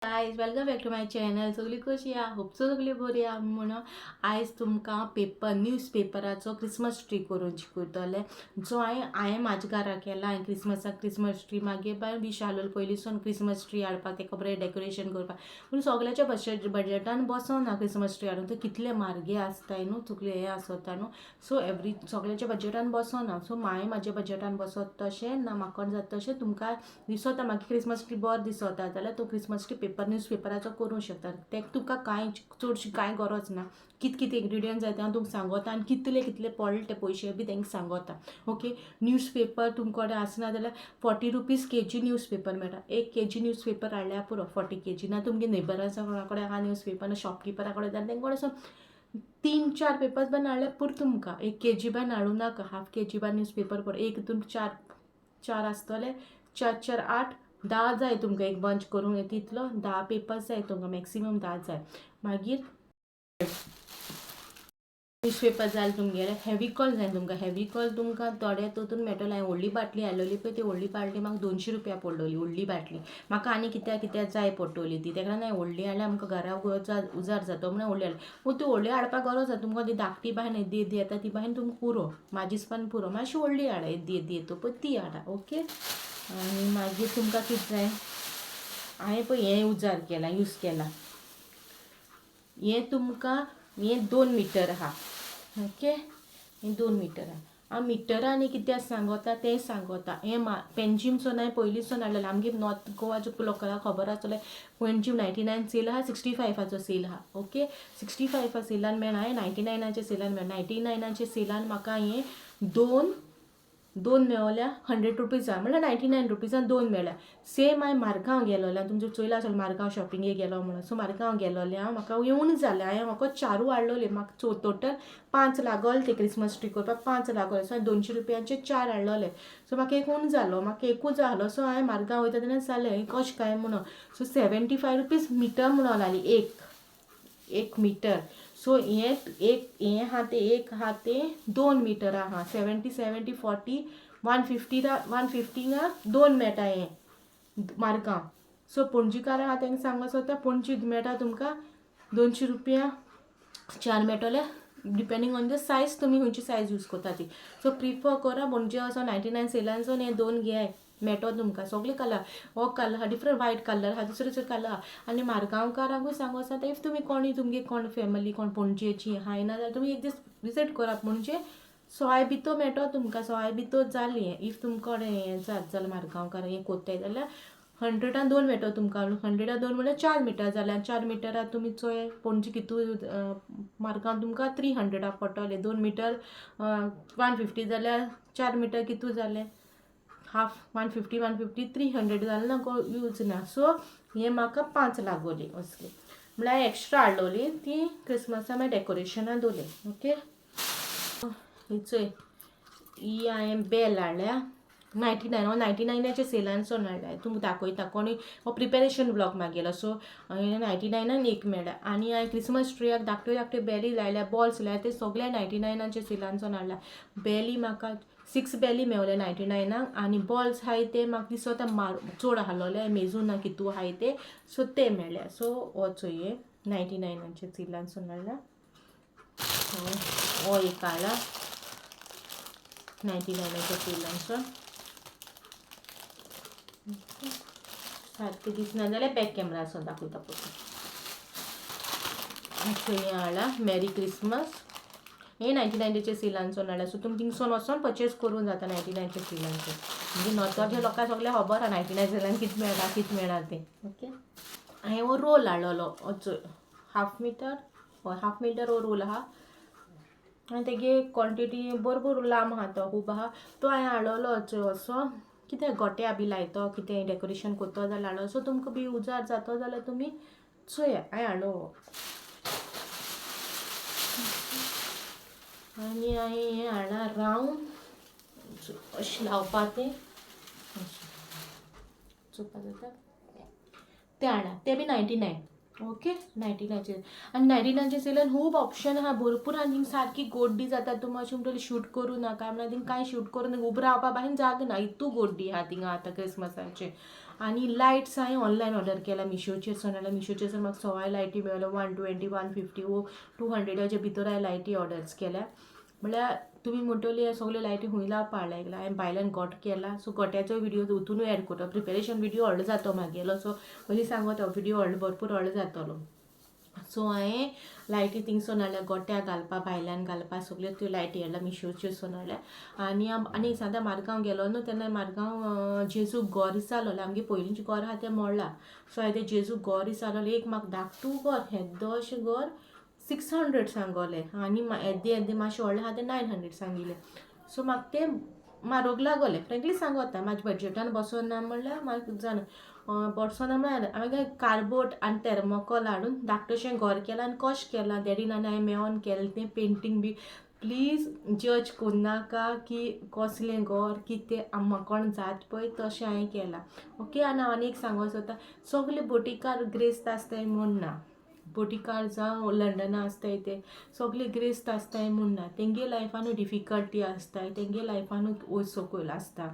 Guys, welcome back to my channel. सगळी कशी आहा? होप सो सगळी बरी आहा. म्हणून आयज तुमकां पेपर न्यूज पेपराचो क्रिसमस ट्री करून शिकयतलें, जो हांवें म्हाज्या घरा केला. हांवें क्रिसमसाक क्रिसमस ट्री मागीर बाय विश आसलेलो पयलींसून क्रिसमस ट्री हाडपाक, तेका बरें डेकोरेशन करपाक. पूण सगळ्याच्या बजटान बसना क्रिसमस ट्री हाडून. ते कितले म्हारगे आसताय न्हू, सगळे हें आसता न्हू. सो एवरी सगळ्याच्या बजटान बसना. सो हांवें म्हाज्या बजटान बसत तशें ना म्हाका जाता तशें तुमकां दिसता मागीर क्रिसमस ट्री बरो दिसता जाल्यार तूं क्रिसमस ट्री पेपर न्यूज पेपराचो करूंक शकता. तेका तुका कांय चडशी कांय गरज ना. कित कितें इंग्रिडियंट जाय तें हांव तुमकां सांगोता आनी कितले कितले पडले ते पयशे बी तांकां सांगोता. ओके, न्यूज पेपर तुमचे कडेन आसना जाल्यार 40 rupees KG news paper मेळटा. एक केजी न्यूज पेपर हाडल्यार पुरो, 40 केजी. ना तुमगे नेबरांच्या कोणा कडेन आहा न्यूज पेपर, ना शॉपकिपरा कडेन जाल्यार तेंचे कडेन 3-4 पेपर्स बी हाडल्यार पुरो तुमकां. एक केजी बी हाडूं नाका, हाफ केजी बी न्यूज पेपर पुरो. एक हितून चार चार आसतले, चार चार आठ 10 जाय तुमकां. एक बंच करूंक तितलो 10 पेपर्स जाय तुमकां, मॅक्सिमम 10 जाय. मागीर न्यूज पेपर जालें तुमगेलें. फेविकॉल जाय तुमकां. फेविकॉल तुमकां थोडे तितून मेळटलो. हांवें व्हडली बाटली हाडलेली पळय, ती व्हडली बाटली म्हाका 200 रुपया पडलेली व्हडली बाटली. म्हाका आनी कित्याक कित्याक जाय पडटली ती, तेका लागून हांवें व्हडली हाडली. आमकां घरा उजार जाता म्हणून व्हडली हाडली. पूण ती व्हडली हाडपाक गरज आसा तुमकां. ती धाकटी बायन येद्दी येद्दी येता ती बायन तुमकां पुरो, म्हाजे हिसपान पुरो. मातशी व्हडली हाडा, येद्दी येद्दी येता पळय ती हाडा. ओके, आनी मागीर तुमकां कितें जाय? हांवें पळय हें उजार केला, यूज केला हें. तुमकां हें 2 मिटर आहा. ओके, हें 2 मिटर आहा. हांव मिटरांनी कित्याक सांगोता तें सांगोता. हें पेंजीमसून हांवें पयलींसून हाडलेलें. आमगे नॉर्थ गोवाच्या लोकांक खबर आसतलें, पेंजीम 99 सेल आहा, 65आचो सेल आहा. ओके, 65 सेलान मेळना हें, 99आच्या सेलान मेळना. 99आच्या सेलान म्हाका हें दोन दोन मेवल्या 100 रुपीजान, म्हणल्यार 99 रुपीजान दोन मेळ्ळ्या. सेम हांवें मारगांव गेलोलें, तुमचें चोयलां आसतलें मारगांव शॉपिंगेक गेलो म्हणून. सो मारगांव गेलोलें हांव, म्हाका येवन जालें. हांवें म्हाका चारू हाडलोले. म्हाका टोटल पांच लागोले ते क्रिसमस ट्री करपाक, पांच लागोले. सो हांवें 200 रुपयांचे चार हाडलोले. सो म्हाका एक उणो जालो, म्हाका एकूच जालो. सो हांवें मारगांव वयता तेन्ना जालें कशें काय म्हणून. सो 75 रुपीज मिटर म्हणून लागली, एक एक मिटर. सो हें एक हें आहा तें एक आहा तें 2 मिटर आहा. 70 70 40 150, 150 दोन मेळटा हें मारगांव. सो पणजीकारां आहा तांकां सांगूंक सोदता, पणजी मेळटा तुमकां 200 रुपया चार मेळटले, डिपेंडींग ऑन the size, तुमी खंयची सायज यूज करता ती. सो प्रिफर करा पणजे वचोन 99 सेलानसून हे दोन घेयाय, मेळटलो तुमकां सगळे कलर. हो कलर आहा, डिफरंट वायट कलर आहा, दुसरे दुसरे कलर आहा. आनी मारगांवकारांकूय सांगूंक आसा, if तुमी कोणी तुमगे कोण फॅमिली कोण पणजेची आहाय ना जाल्यार तुमी एक दीस विजीट करा पणजे, सोय भितर मेळटलो तुमकां. सोय भितर जाली if तुमकां हें जात जाल्यार, मारगांवकार हें कोत्ताय जाल्यार 100आन दोन मेळटलो तुमकां. 100आन दोन म्हणल्यार 4 मिटर जाल्यार, 4 मिटराक तुमी चोय पणजे कितू, मारगांव तुमकां 300 पडटले. 2 मिटर 150 जाल्यार 4 मिटर कितू जालें? हाफ 150, 150 300 जालें ना? यूज ना. सो हें म्हाका पांच लागोली असली, म्हणल्यार एक्स्ट्रा हाडलोली ती क्रिसमसा मागीर डेकोरेशना दवरली. ओके, ही चोय, ही हांवें बेल हाडल्या 99. हो 99आच्या सेलानसून हाडल्या. तुमकां दाखयता कोणी हो प्रिपेरेशन ब्लॉग मागयलो. सो 99आन एक मेळ्ळ्या. आनी हांवें क्रिसमस ट्रियाक धाकट्यो धाकट्यो बेली लायल्या, बॉल्स लायल्या, ते सगळे 99आच्या सेलानसून हाडल्या. बेली म्हाका सिक्स बेली मेवले 99आक. आनी बॉल्स आहाय ते म्हाका दिसता मार चड आहलोले, मेजूं ना कितू आहाय ते. सो ते मेळ्ळे. सो हो चोय, 99आच्या सेलानसून हाडल्या. हो एक हाडला 99आच्या सेलानसून. सारकें दिसना जाल्यार बॅक कॅमेरासून दाखयता पळय. हें हाडला मॅरी क्रिसमस, हे 99च्या सेलानसून हाडला. सो तुमी थिंगसून वचोन पर्चेस करूंक जाता 99च्या सेलानसून. म्हणजे नॉर्थ लोकांक सगळें खबर आहा 99 सेलान कितें मेळटा, कितें मेळना तें. ओके, हांवें हो रोल हाडलेलो चोय, हाफ मिटर, हय, हाफ मिटर हो रोल आहा. आनी तेगे क्वॉन्टिटी बरोबर लांब आहा, तो खूब आहा. तो हांवें हाडलेलो चोय असो, कितें गोट्या बी लायतो, कितें डेकोरेशन करतो जाल्यार हाडलो. सो तुमकां बी उजार जातो जाल्यार तुमी चोया, हांवें हाडलो हो. आनी हांवें हें हाडलां रावंड, अशें लावपा तें, अशें चोवपा जाता तें हाडलां. तें बी 99. ओके 99चेर आनी 99चेर सेलान खूब ऑप्शन आहा भरपूर आहा. थिंग सारकी गोड्डी जाता तुमी अशें म्हणटली शूट करूं नाका म्हणल्यार थिंग कांय शूट करूं उबो रावपा भाशेन जागो ना, इतू गोड्डी आहा थिंगा आतां क्रिसमसाचे. आनी लायट्स हांवें ऑनलायन ऑर्डर केल्या मिशोचेर सन हाडल्या. मिशोचेर सन म्हाका सवाय लायटी मेळ्ळ्यो 120 150 वो 200च्या भितर हांवें लायटी ऑर्डर्स केल्या. म्हळ्यार तुमी म्हणटली हे सगल्यो लायटी खूंय लावपा हाडल्या, हांवें भायल्यान गोट केला. सो गोट्याचो व्हिडियो हितूनूय एड करता, प्रिपेरेशन व्हिडियो व्हडलो जातो मागेलो. सो पयलीं सांगता व्हिडियो व्हडलो भरपूर व्हडलो जातलो. सो हांवें लायटी थिंगसून हाडल्या, गोट्याक घालपा भायल्यान घालपा सगल्यो त्यो लायटी हाडल्या मिशोच्यो सून हाडल्या. आनी आनी सांगता मारगांव गेलो न्हू तेन्ना मारगांव जेजू गोर जालोलें, आमगे पयलींचें गोर आहा तें मोडलां. सो हांवें तें जेजू गोर जालोलें एक म्हाका धाकटू गोर येद्दो अशें गोर 600 सांगोलें आनी येद्दें येद्दें मातशें व्हडलें आहा तें 900 सांगिल्लें. सो म्हाका तें म्हारग लागोलें फ्रेंकली सांगोता, म्हाज्या बजटान बसोना म्हणल्यार म्हाका जाणा बसोना म्हळ्यार हांवें कार्डबोर्ड आनी थर्मोकोल हाडून धाकटेशें घर केलां आनी कशें केलां डॅडीन आनी हांवें मेळोन केलें तें पेंटींग बी. प्लीज जज कोन्नाका की कसलें घर कितें म्हाका कोण जात पळय तशें हांवें केलां. ओके आनी हांव आनी एक सांगूंक सोदता, सगले बोटीकार ग्रेस्त आसताय म्हूण ना, बोटीकार जावं लंडना आसताय ते सगले ग्रेस्त आसताय म्हूण ना, तेंगे लायफानूय डिफिकल्टी आसताय, तेंगे लायफानूय वयर सकयल आसता.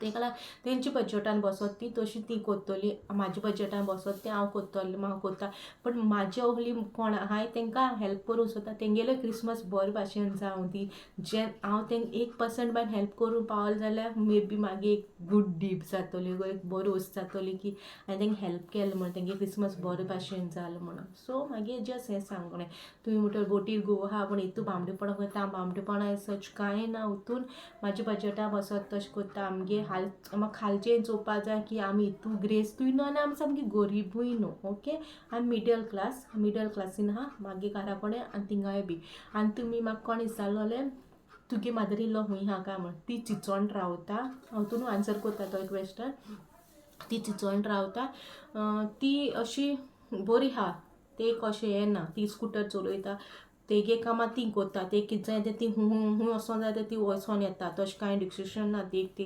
तेका लागून तेंच्या बजटान बसत ती तशी ती कोत्तली, म्हाज्या बजटान बसत तें हांव कोत्तलें हांव कोत्ता. पण म्हाजे ओहली कोण आहाय तेंकां हांव हेल्प करूंक सोदता, तेंगेले क्रिसमस बरे भाशेन जावं दी. जे हांव तेंकां 1% बायन हेल्प करूंक पावलें जाल्यार मे बी मागीर एक गूड डीड जातली, एक बरी वस्त जातली की हांवें तेंकां हेल्प केलें म्हणून तेंगे क्रिसमस बरे भाशेन जालें म्हणून. सो मागीर जस्ट हें सांगलें. तुमी म्हणटा बोटीर गोवा आहा पूण हितू बामडेपणां करता, बामडेपणां सच कांय ना, हितून म्हाज्या बजटा बसत तशें करता. आमगे हाल म्हाका खालचें चोवपा जाय की आमी हितू ग्रेस्तूय न्हू आनी आमी सामकी गरिबूय न्हू. ओके आमी मिडल क्लास, मिडल क्लासीन आहा मागीर घरा कडेन आनी थिंगाय बी. आनी तुमी म्हाका कोण विचारलोले तुगे मदर इन लॉ खूंय आहा काय म्हण, ती चिंचोण रावता. हांव तुनू आन्सर करता तो क्वेश्चन. ती चिंचोण रावता, ती अशी बरी आहा, ते कशें हें ना, ती स्कुटर चलयता, तेगे कामां ती कोत्ता, ते कितें जाय तें ती हूं हूं वचों जाय तें ती वचोन येता, तशें कांय डिसिशन ना, ती ती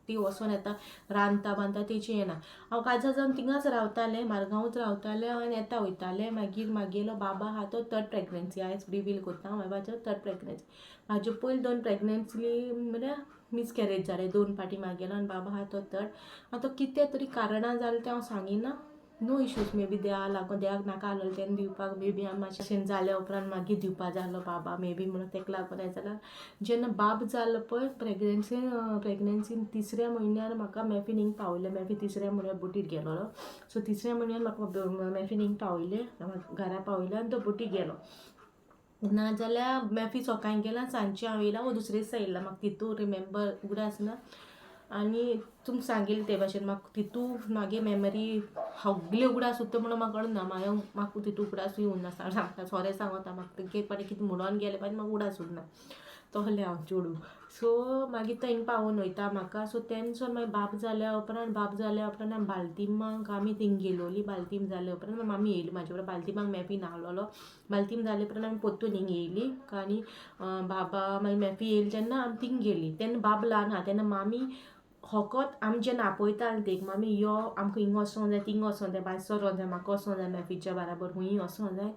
ती वचोन येता, रांदता बांदता तेचें हें ना. हांव काजार जावन थिंगाच रावतालें, मारगांवूच रावतालें आनी येता वयतालें. मागीर मागेलो बाबा आहा तो थर्ड प्रेगनेन्सी आयज रिवील कोत्ता हांव, बाबाचो थर्ड प्रेगनेन्सी. म्हाज्यो पयलीं 2 प्रेगनेन्सी म्हळ्यार मिसकॅरेज जालें 2 फावटी मागेलो आनी बाबा आहा तो थर्ड. आतां कितें तरी कारणां जालीं तें हांव सांगिना, नो इश्यूज, मे बी देवा लागून देवाक नाका आसलेलें तेन्ना दिवपाक, मे बी आमी मातशें जाल्या उपरांत मागीर दिवपा जालो बाबा मे बी म्हणून तेका लागून हें जालां. जेन्ना बाब जालो पळय प्रेगनेन्सी, प्रेगनेन्सीन तिसऱ्या म्हयन्यार म्हाका मॅफीन हिंग पावयलें. मॅफी तिसऱ्या म्हयन्यार बोटीर गेलोलो. सो तिसऱ्या म्हयन्यार म्हाका मॅफीन हिंग पावयलें, घरा पावयलें आनी तो बोटीर गेलो. नाजाल्यार मॅफी सकाळीं गेला, सांजचें हांव येयलां वो दुसरे दिसा येयलां, म्हाका तितू रिमेंबर उगडास ना. आनी तुमकां सांगिल्लें ते भाशेन म्हाका तितू मागीर मेमरी सगळें उगडास उरता म्हणून म्हाका कळना, मागीर म्हाका तितू उगडासूय उरना. सांगता सोरे सांगता म्हाका एक फावटी कितें म्हणून गेलें पाटी म्हाका उगडास उरना, तसलें हांव चेडूं. सो मागीर तो हिंगा पावोवन वयता म्हाका. सो तेन्ना मागीर बाब जाल्या उपरांत, बाब जाल्या उपरांत आमी बालतीमाक आमी थिंग गेलोली. बालतीम जाल्या उपरांत मामी येयली म्हाजे बरोबर, बालतीमाक मॅफी नावलोलो. बालतीम जाले उपरांत आमी परतून हिंग येयली आनी बाबा मागीर मॅफी येयली तेन्ना आमी थिंग गेली. तेन्ना बाब ल्हान आहा तेन्ना मामी होकोत आमी जेन्ना आपयताली तेक, मामी यो आमकां हिंग वचोंक जाय, थिंग वचोंक जाय, भायर सरोंक जाय, म्हाका वचोंक जाय मॅफीच्या बाराबर, खूंय वचोंक जाय,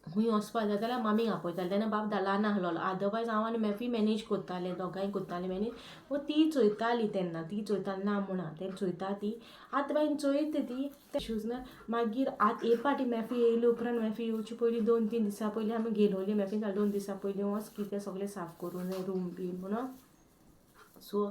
खूंय वचपा जाय जाल्यार मामीक आपयतालें. तेन्ना बाब ल्हान आसलेलो, अदरवायज हांव आनी मॅफी मॅनेज कोत्तालें, दोगांय कोत्तालीं मॅनेज. वो ती चोयताली तेन्ना, ती चोयताली ना म्हणा तेन्ना चोयता ती, आतां बायन चोयता ती इशूज ना. मागीर आतां एक फावटी मॅफी येयले उपरांत, मॅफी येवचे पयलीं 2-3 दिसां पयलीं आमी गेलोली. मॅफी जालें 2 दिसां पयलीं वच कितें सगळें साफ करूं जाय रूम बी म्हणून. सो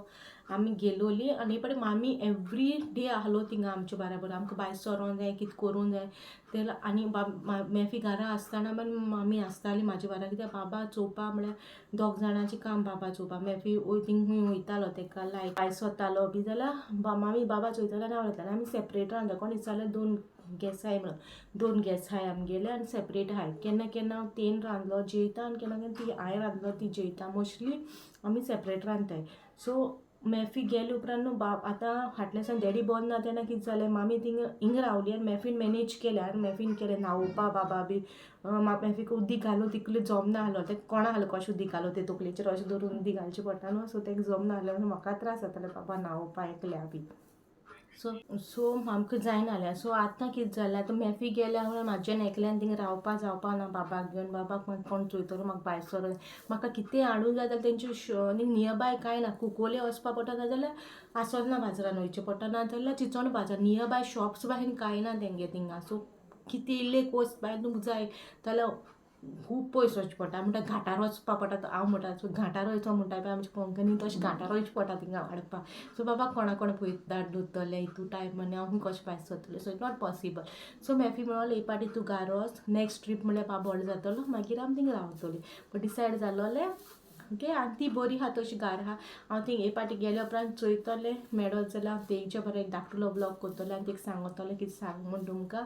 आमी गेलोली आनी एक फावटी मामी एवरी डे आहलो थिंगा आमचे बाराबर, आमकां भायर सरोंक जाय कितें करूंक जाय तेन्ना. आनी मॅफी घरा आसतना मामी आसताली म्हाजे बाराबर, कित्याक बाबा चोवपा म्हळ्यार दोग जाणांचें काम बाबा चोवपा. मॅफी थिंग खूंय वयतालो तेका लायक भायर सरतालो बी जाल्यार मामी बाबा चोयतालो आनी हांव वयतालें. आमी सेपरेट रांदता, कोण विचारलें 2 गॅस आहाय म्हणून, 2 गॅस आहाय आमगेले आनी सेपरेट आहाय. केन्ना केन्ना हांव तेन रांदलो जेयता आनी केन्ना केन्ना ती हांवें रांदलो ती जेयता, मोस्टली आमी सेपरेट रांदताय. सो मॅफी गेले उपरांत न्हू बाब आतां फाटल्या दिसान डॅडी बरो ना तेन्ना कितें जालें, मामी थिंग हिंग रावली आनी मॅफीन मॅनेज केलें आनी मॅफीन केलें न्हांवोवपा बाबा बी. मॅफीक उदीक घालूं तितलें जमना आहलो, तें कोणा आहलो कशें उदीक घालूं, तें तकलेचेर अशें धरून उदीक घालचें पडटा न्हू. सो तेका जमना आहलें म्हणून म्हाका त्रास जाताले बाबा न्हांवोवपा एकल्या बी. सो सो आमकां जायना जालें. सो आतां कितें जालें, आतां मेफी गेल्या म्हणून म्हाज्यान एकल्यान थिंगा रावपा जावपा ना बाबाक घेवन. बाबाक मागीर कोण चोयतलो, म्हाका भायर सरोन म्हाका कितेंय हाडूंक जाय जाल्यार तेंचे नियरबाय कांय ना. कुकोले वचपा पडटा, नाजाल्यार आसोलना बाजारान वयचें पडटा, नाजाल्यार चिंचोण बाजार. नियरबाय शॉप्स भायर कांय ना तेंगे थिंगा. सो कितें इल्लें कोस बाय तुमकां जाय जाल्यार खूब पयस वचचें पडटा. म्हणटा घाटार वचपा पडटा. हांव म्हणटा सो घाटार वयचो म्हणटा पळय आमच्या कोंकणीन, तशें घाटार वयचें पडटा थिंगा हाडपाक. सो बाबा कोणा कोण पळय दवरतलें हितू टायम आनी हांव कशें भायर सरतलें. So it not possible. So मेफी म्हणलो एक पाटी तूं घार वच, नेक्स्ट ट्रीप म्हणल्यार बाबा व्हडलो जातलो मागीर आमी थिंगा रावतलीं. बट डिसायड जालोलें ओके. आनी ती बरी आहा तशी घार आहा. हांव थिंग एक पाटी गेल्या उपरांत चोयतलें, मेळत जाल्यार हांव तेंचे बरें एक धाकटुलो ब्लॉग करतलें आनी तेका सांगतलें कितें सांग म्हूण तुमकां.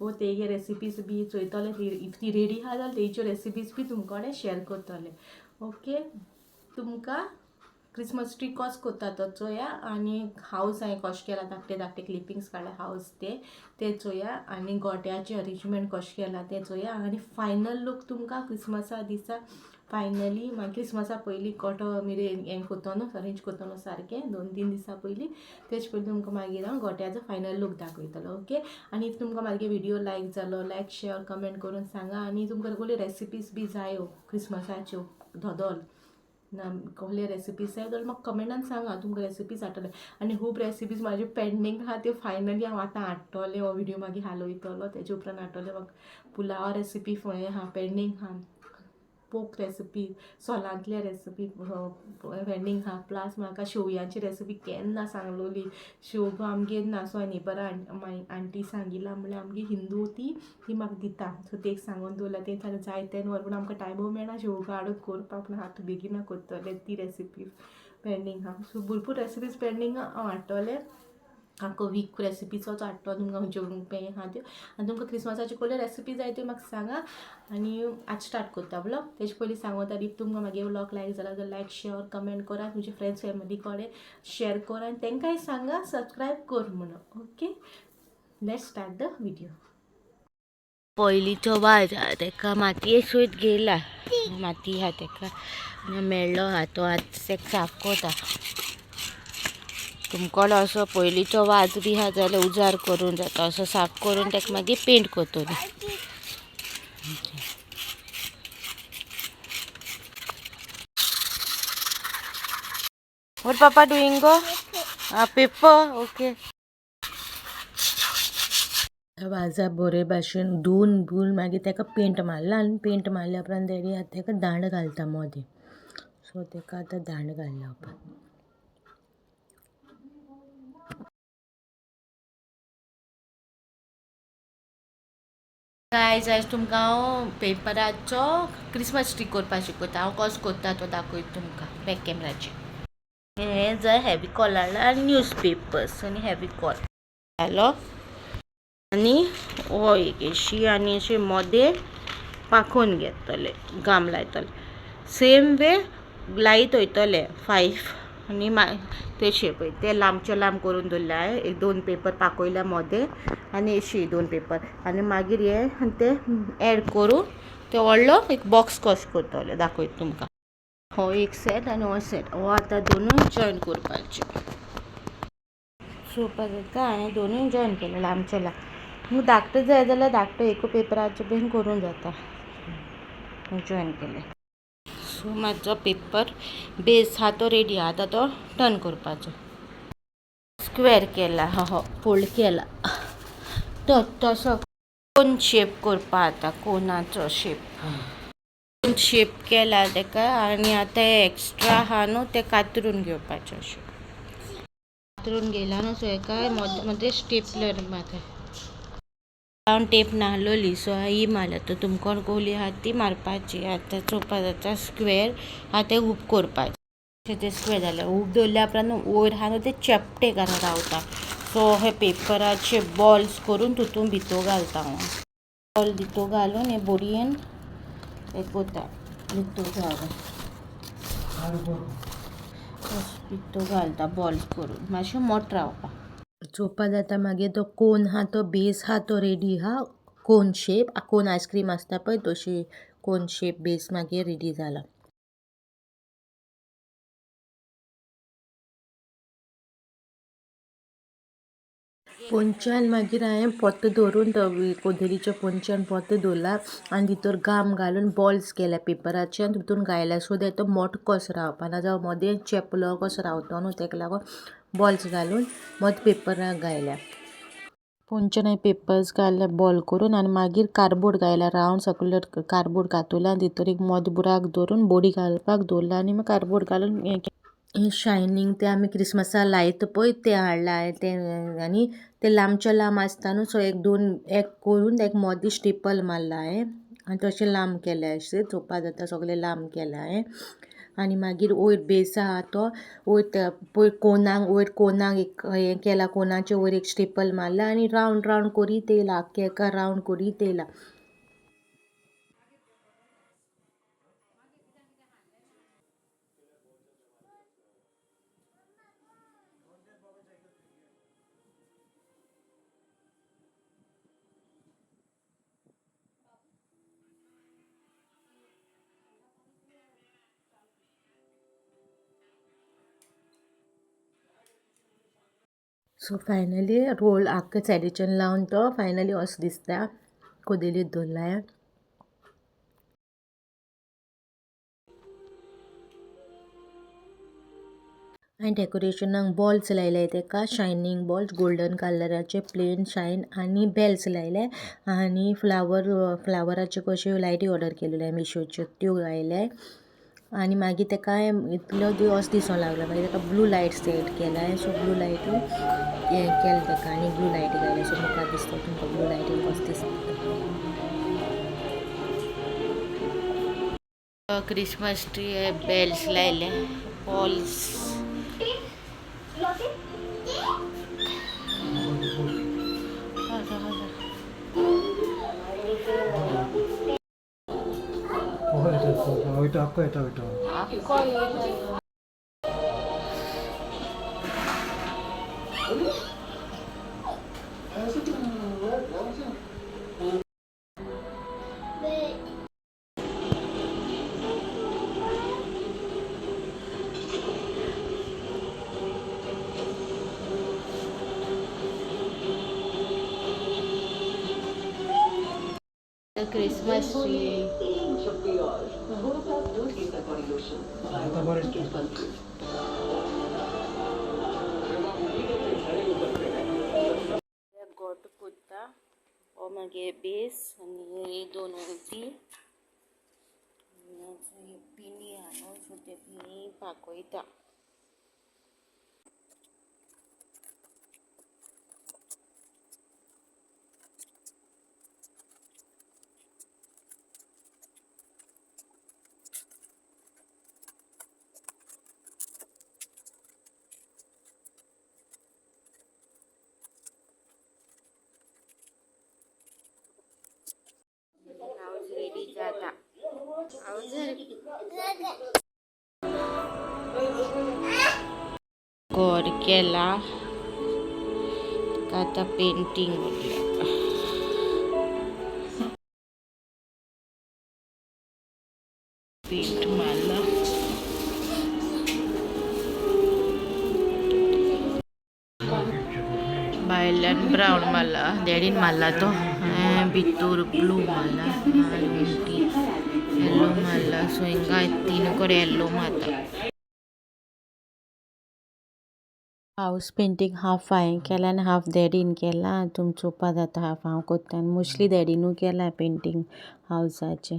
वो तेगे रेसिपीज बी चोयतलें, if ती रेडी आहा जाल्यार तेंच्यो रेसिपीज बी तुमकां कडेन शेअर करतलें. ओके, तुमकां क्रिसमस ट्री कसो करता तो चोया आनी हावस हांवें कशें केलां, धाकटे धाकटे क्लिपिंग्स काडल्या हावस ते ते चोया आनी गोट्याचें अरेंजमेंट कशें केलां तें चोया आनी फायनल लूक तुमकां क्रिसमसा दिसा फायनली मागीर क्रिसमसा पयलीं गोटो मिरे हें करतो न्हू, अरेंज करतो न्हू सारकें 2-3 दिसां पयलीं, तेजे पयलीं तुमकां मागीर हांव गोट्याचो फायनल लूक दाखयतलो. ओके, आनी if तुमकां मागीर व्हिडियो लायक जालो, लायक शेअर कमेंट करून सांगा. आनी तुमकां कसल्यो रेसिपीज बी जायो क्रिसमसाच्यो धोदोल ना कसले रेसिपीज जाय जाल्यार म्हाका कमेंटान सांगा, तुमकां रेसिपीज हाडटले. आनी खूब रेसिपीज म्हाज्यो पेंडींग आहा त्यो फायनली हांव आतां हाडटलें. हो व्हिडियो मागीर हालयतलो तेजे उपरांत हाडटलें. म्हाका पुलावा रेसिपी हें आहा पेंडींग आहा, पोक रेसिपी, सोलांतले रेसिपी पेंडींग आहा. प्लस म्हाका शेवयांची रेसिपी केन्ना सांगलोली, शेव आमगेर ना. सो हांवें नेबरा आंटी सांगिला म्हणल्यार आमगे हिंदू ती ती म्हाका दिता. सो तेक सांगून दवरला, तें जाल्यार जाय तेन्ना व्हर, पूण आमकां टायमूय मेळना शेव हाडून करपाक, पूण आतां बेगीन करतलें. ती रेसिपी पेंडींग आहा. सो भरपूर रेसिपीज पेंडींग आहा, हांव हाडटलें. आख्खो वीक रेसिपीचोच हाडटलो तुमकां खंयच्यो पेय आहा त्यो. आनी तुमकां क्रिसमसाच्यो कसल्यो रेसिपी जाय त्यो म्हाका सांगा. आनी आज स्टार्ट करता व्लॉग. तेजे पयलीं सांगता, if तुमकां मागीर व्लॉग लायक जाला जाल्यार लायक शेअर कमेंट करा, तुमचे फ्रेंड्स फॅमिली कडेन शेअर करा आनी तांकांय सांगा सबस्क्रायब कर म्हणून. Okay, let's start the video. पयलींचो वाज आहा तेका मातये सयत घेयला, माती आहा तेका मेळ्ळो आहा तो आतां तेका साफ करता. तुमकां असो पयलींचो वाज बी आहा जाल्यार उजार करून जाता, असो साफ करून तेका मागीर पेंट करतली. What papa doing go? Paper, okay. वाजा बरे भाशेन धुवन धुवन मागीर तेका पेंट मारला आनी पेंट मारल्या उपरांत तेणी आतां तेका दांड घालता मदीं. सो तेका आतां दांड घालला उपरांत. गायज, आयज तुमकां हांव पेपराचो क्रिसमस ट्री करपाक शिकयता. हांव कसो करता तो दाखयता तुमकां बॅक कॅमेराचेर. हें जाय हेविकॉल हाडला आनी न्यूज पेपर्स आनी हेविकॉल घालो आनी हो एक अशी आनी अशें मोदें पाखोवन घेतले, गाम लायतले. सेम वे लायत वयतले 5 आनी तेशे पळय ते लांबचे लांब करून दवरले हांवें. एक 2 पेपर पाकयल्या मोदें आनी अशी 2 पेपर आनी मागीर हे आनी ते एड करून ते व्हडलो एक बॉक्स कसो करतले दाखयता तुमकां. हो एक सेट आनी हो सेट, हो आतां दोनूय जॉयन करपाचे. चोवपा जाता हांवें दोनूय जॉयन केले लांबचे लांब. धाकटो जाय जाल्यार धाकटो एकू पेपराचें बीन करूंक जाता. जॉयन केले. सो म्हाजो पेपर बेस आहा तो रेडी आहा, आतां तो टर्न करपाचो. स्क्वेर केला, हो फोल्ड केला तो तसो कोन शेप करपा. आतां कोनाचो शेप, कोन शेप केला तेका. आनी आतां हे एक्स्ट्रा आहा न्हू ते कातरून घेवपाचें. अशें कातरून घेयला न्हू, सो हेका मदें मदें स्टेपलर मारता. हांव टेप नाहलोली, सो ही मारल्या. तर तुमकां कोली आहा ती मारपाची. आतां चोवपा जाता स्क्वेर आहा तें उब करपाचें. तें स्क्वेर जालें, उब दवरल्या उपरांत वयर आहा न्हू तें चेपटे करून रावता. सो हे पेपराचे बॉल्स करून तितून भितर घालता हांव. बॉल भितर घालून हे बोडयेन हें करता, भितर घालून भितर घालता बॉल्स करून मातशें मोठो रावपा. चोवपा जाता मागीर तो कोन आहा तो बेस आहा तो रेडी आहा. कोन शेप, कोन आयस्क्रीम आसता पळय तशी कोन शेप बेस मागीर रेडी जाला. पोंच्यान मागीर हांवें पोत्तो दवरून कोदेलीच्या पोंच्यान पोत्तो दवरला आनी भितर गाम घालून बॉल्स केल्या पेपराचे आनी तितून घायल्या सो that तो मोटो कसो रावपा ना जावं मदें चेपलो कसो रावतो न्हू तेका लागून बॉल्स घालून मदें पेपराक घायल्या. पोंच्यान हांवें पेपर्स घातले बॉल करून आनी मागीर कार्डबोर्ड घायला रावंड सर्कुलर कार्डबोर्ड घातला आनी तितूर एक मोदो बुराक दवरून बोडी घालपाक दवरला आनी मागीर कार्डबोर्ड घालून हें केलें. शायनींग ते आमी क्रिसमसा लायता पळय ते हाडला हांवें ते आनी ते लांबचे लांब आसता न्हू सो एक दोन एक करून एक मोदें स्टेपल मारला हांवें आनी तशें लांब केलें अशें चोवपा जाता सगलें लांब केलां हांवें. आनी मागीर वयर बेस आहा तो वयर पयर कोनाक वयर कोनाक एक हें केला कोनाचे वयर एक स्टेपल मारला आनी रावंड रावंड करीत येयला आख्खें एका रावंड करीत येयला. सो फायनली रोल आख्खे सायडीच्यान लावन तो फायनली असो दिसता कोदेलीत दवरला. आनी डेकोरेशनाक बॉल्स लायले तेका शायनींग बॉल्स गोल्डन कलराचे प्लेन शायन आनी बेल्स लायले आनी फ्लावराच्यो कश्यो लायटी ऑर्डर केलेल्यो मिशोच्यो त्यो लायले. आनी मागीर तेका इतलो असो दिसोंक लागलो मागीर तेका ब्लू लायट सेट केला सो ब्लू लायटी हें केलें तेका आनी ब्लू लायटी घायल्या सो मुखार दिसता तुमकां ब्लू लायटीन कसो दिसता. क्रिसमस ट्री बेल्स लायले बॉल्स. ওইটা আক্কা এটা ওইটা. Christmas tree. गोटो कोत्ता हो मागीर बेस आनी दोन वळती पिनी आहा न्हू सो ते पिनी पाकयता. हावज रेडी जाता. गोर केला आतां पेंटींग उरल्या. पेंट मारला. भायल्यान ब्रावन मारला डॅडीन मारला तो भितूर ब्लू मारला आनी येल्लो मारला. सो हिंगा तीन कडेन येल्लो मारता. हावज पेंटींग हाफ हांवें केलां आनी हाफ डॅडीन केलां. तुमी चोवपा जाता हाफ हांव कोत्ता आनी मोस्टली डॅडीनू केलां पेंटींग हावजाचें.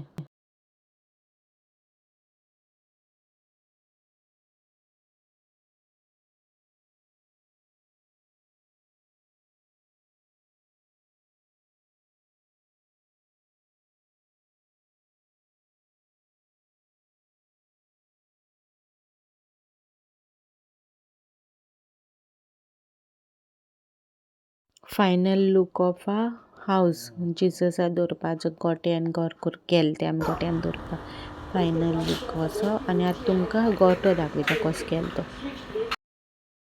Final look of a house जिजसा दवरपाचो गोट्यान घर केलें तें आमी गोट्यान दवरपाक फायनल लूक असो. आनी आतां तुमकां गोटो दाखयता कसो केलो तो.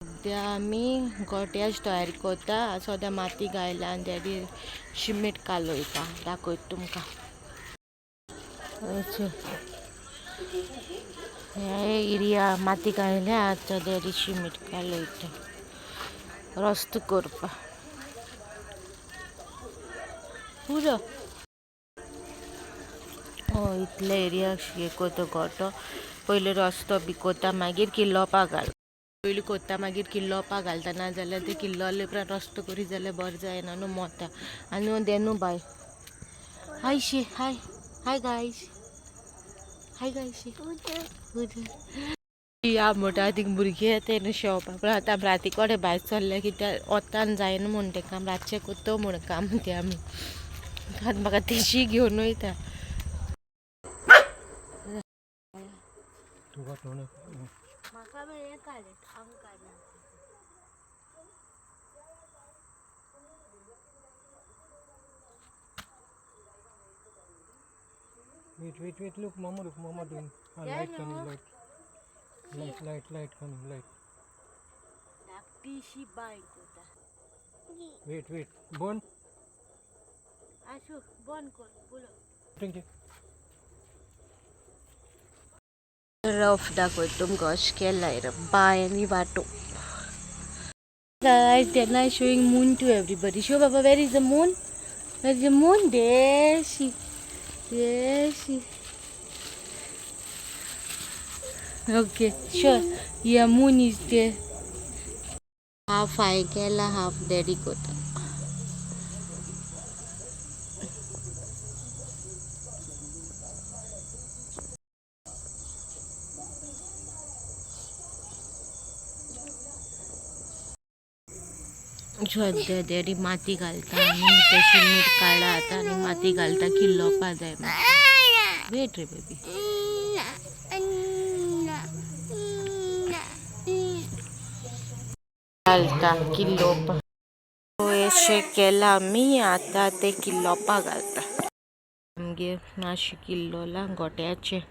सद्या आमी गोट्याची तयारी करता. सद्या माती घायला आनी डॅडी शिमीट कालयता. दाखयता तुमकां. हे एरिया माती घायल्या आतां डॅडी शिमीट कालयता रस्तो करपाक. पुरो. हय, इतले एरिया हे कोता गोटो. पयलीं रस्तो बी कोता, मागीर किल्लोवपा घाल. पयलीं कोत्ता, मागीर किल्लोवपा घालता. नाजाल्यार ते किल्लोले उपरांत रस्तो करी जाल्यार बरें जायना न्हू, मोता. आनी देनू बाय हाय शी, हाय हाय गायस, हाय गायस. या म्हणटा थिंग भुरगीं येताय न्हू शेवपाक, पूण आतां राती कडेन भायर सरले कित्याक वतान जायना म्हूण तें काम. रातचें कोत्तो म्हूण काम तें आमी. आतां म्हाका तेशी घेवन वयता. तुका तोंड. म्हाका हें काडलें, आंग काडलें. Wait, wait, wait, look, mama, look, mama doing. Ah, Yeah, light coming, no. Light. Light, light, light coming, light. धाकटीशी बाय कोता. Wait, wait. Burn. आसूं, बंद कर पुरो. Thank you. Rough दाखय तुमकां, अशें केलाय बाय आनी वाटो. Guys, they're now showing moon to everybody. Show Baba, where is the moon? Where is the moon? There she. There she. Okay, sure. Yeah, moon is there. Half I केला, half daddy कोता. सद्या daddy माती घालता आनी तशी मीठ काडला आतां आनी माती घालता, किल्लोवपा जाय. वेट रे बेबी. घालता किल्लोवपा. अशें केलां आमी, आतां तें किल्लोवपा घालता. आमगेर मातशें किल्लोलां गोट्याचें.